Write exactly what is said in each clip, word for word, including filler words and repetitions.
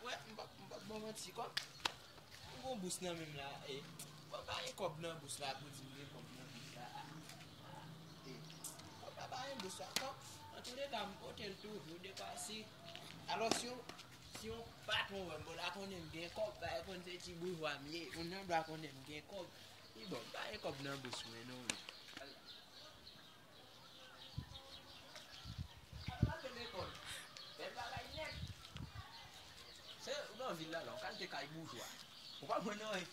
Wè, m p ap, m p ap ba w manti, kòm m gon bous nan men m la, e, kòm pa gen kòb nan bous la pou di m gen kòb nan bous la, a, e, kòm pa, pa gen bous la, kòm, antouleka, m pote l toujou, dekwa si, alò, si yon, si yon patwon wè m, bon, la konnen m gen kòb, pa konn se ti boujwa m ye, moun nan dwa konnen m gen kòb, li ban m, pa gen kòb nan bous mwen, non, men. Al, al pral lekòl. Bèl bagay nèt. Se, ou nan vil la, la, ou kalite kay boujwa. Ou pa jwenn anyen.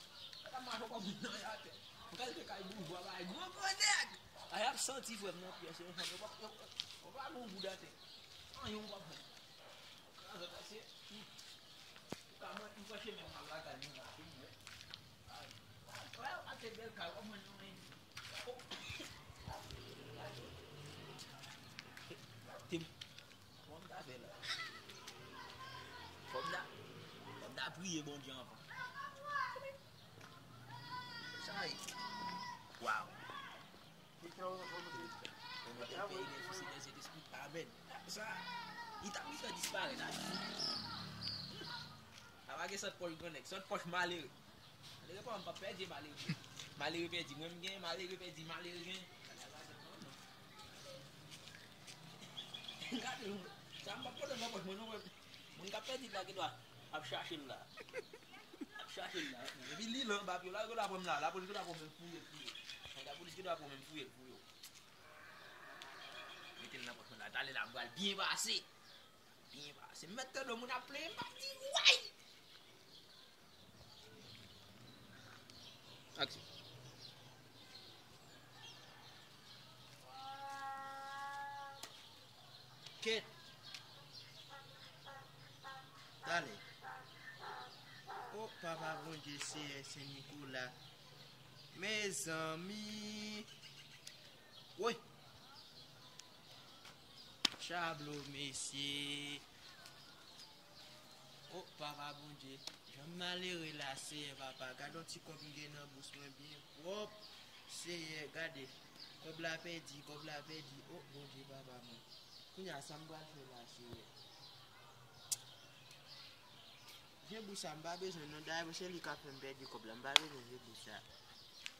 Ou pa mache, ou pa jwenn anyen atè. Ou kalite kay boujwa, bagay gwo gwo nèg. Ay ap santi frè m nan pyès yo, yo pa, yo, yo pa gon goud atè. Anyen ou pa jwenn. Kraze atè, se, hmm. Ou ka mwen, m pran chemen m al lakay mwen la, wi, mwen. Wè, a te bèl kay, w ap mwen non men. Tim, kòman m ta fè la? Fò m ta, fò m ta priye Bondye anvan. Sa e. Waw. Yon lòt peyi gen fisi dèzèt espri. Amèn. Sa, li t ap vin fè disparèt, a. Apa gen sant pòch grannèg, sant pòch malere. Malere pa m p ap pèdi malere. Malere pèdi, mwen m gen, malere pèdi, malere gen. Gade, sa m p ap pote nan pòch mwen, non, mwen. Moun k ap pèdi la, ki dwa ap chache l la. Ap chache l la. Epi li la anba pye w la, yo dwa pran m la. Lapolis yo dwa pran m fouye l, fouye l. Nèg lapolis yo dwa pran m fouye l, fouye l. Mete l nan pòch mwen la. Talè la, m pral byen pase. Byen pase. M mèt tande moun ap plenyen, m ap di, way! Aksyon. Kèt. Talè. O, Papa Bondye, Seyè Sen Nikola. Mezanmi. Woy. Chablo, mesye. O, Papa Bondye. Jan m malere la, Seyè Papa. Gad yon ti kòb m gen nan bous mwen byen pwòp. Seyè, gade. Kòb la pèdi, kòb la pèdi. O, Bondye, Papa mwen. Kounye a, sa m pral fè la, Seyè? Vye bous sa, m pa bezwen non. Dayè, se li k ap fè m pèdi kòb la. M pa bezwen vye bous sa.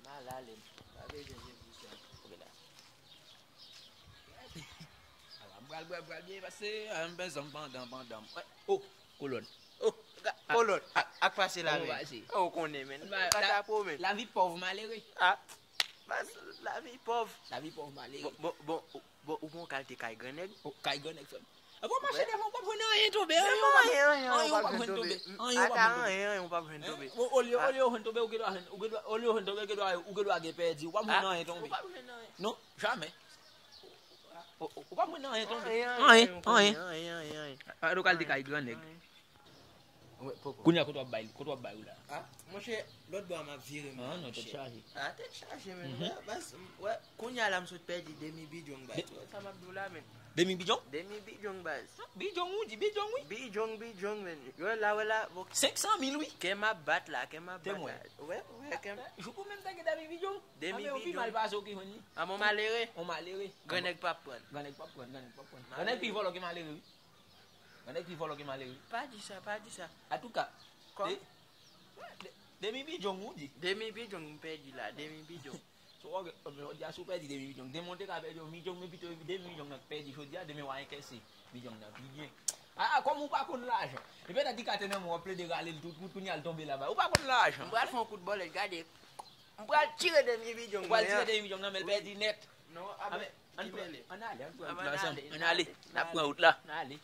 M al ale, m pa bezwen vye bous sa. Ok, la. Ala, m pral, pral, pral byen pase, a, m bezwen pandan, pandan. Wè, o, kolòn. O, ga-, kolòn. Ak, ak pase la, men. Ou konnen, men. Katapo, men. Lavi pòv malere. A. Baz, lavi pòv. Lavi pòv malere. Bon, bon, bon, bon, ou pran kalite kay grannèg? O, kay grannèg, frè m. Epi w mache devan, ou p ap jwenn anyen tonbe, anyen, ou p ap, anyen, anyen, anyen, ou p ap jwenn tonbe. Anyen, ou p ap jwenn tonbe. Anyen, anyen, ou p ap jwenn tonbe. Olye, olye w jwenn tonbe, ou gen dwa jwenn, ou gen dwa, olye w jwenn tonbe, ou gen dwa, ou gen dwa gen pèdi. Ou p ap jwenn anyen tonbe. Ou p ap jwenn anyen. Non, jamè. Ou, ou, ou p ap jwenn anyen tonbe. Anyen, anyen, anyen, anyen. A, nou kal te kay grannèg. Kounye a, kote w ap bay, kote w ap bay ou la? A, monchè, lòt bò a m ap vire m la, non, tèt chaje. A, tèt chaje, men. Wè, baz, wè, kounye a la, m sot pèdi demi bidjong, baz. Wè sa m ap di w la, men. Demi bidjong? Demi bidjong, baz. Bidjong, ou di bidjong, wi. Bidjong, bidjong, men. Wè la, wè la, bon. Senk san mil, wi. Kè m ap bat la, kè m ap bat la. Wè, wè, kè m. Jou pou menm ta gen demi bidjong. Demi bidjong. Ou pi mal pase, ou ki jwenn li. A, mon malere. On malere. Grannèg p ap prann. Grannèg p ap prann, grannèg p ap prann. Grannèg pi vòlò ke malere, wi. Grannèg pi vòlò ke malere. Pa di sa, pa di sa. Antouka, kòm de, de, demi bidjong ou di? Demi bidjong m pèdi la, demi bidjong. So, ok, jodi a, si w pèdi demi bidjong, demen w te ka pèdi yon bidjong, men pito demi bidjong nan k pèdi jodi a, demen w a ankèse bidjong nan pi byen. A, a, kòm ou pa konn lajan. E pètèt li ka te nan men w, w ap plede rale l tout, tout, kounye a l tonbe laba. Ou pa konn lajan. M pral fè yon kout bòlèt, gade. M pral tire demi bidjong mwen an. Ou pral tire demi bidjong nan men l pèdi nèt. Non, a, men, ann pral, ann ale, ann pran wout la ansanm. Ann ale. N ap pran wout la. Ann ale.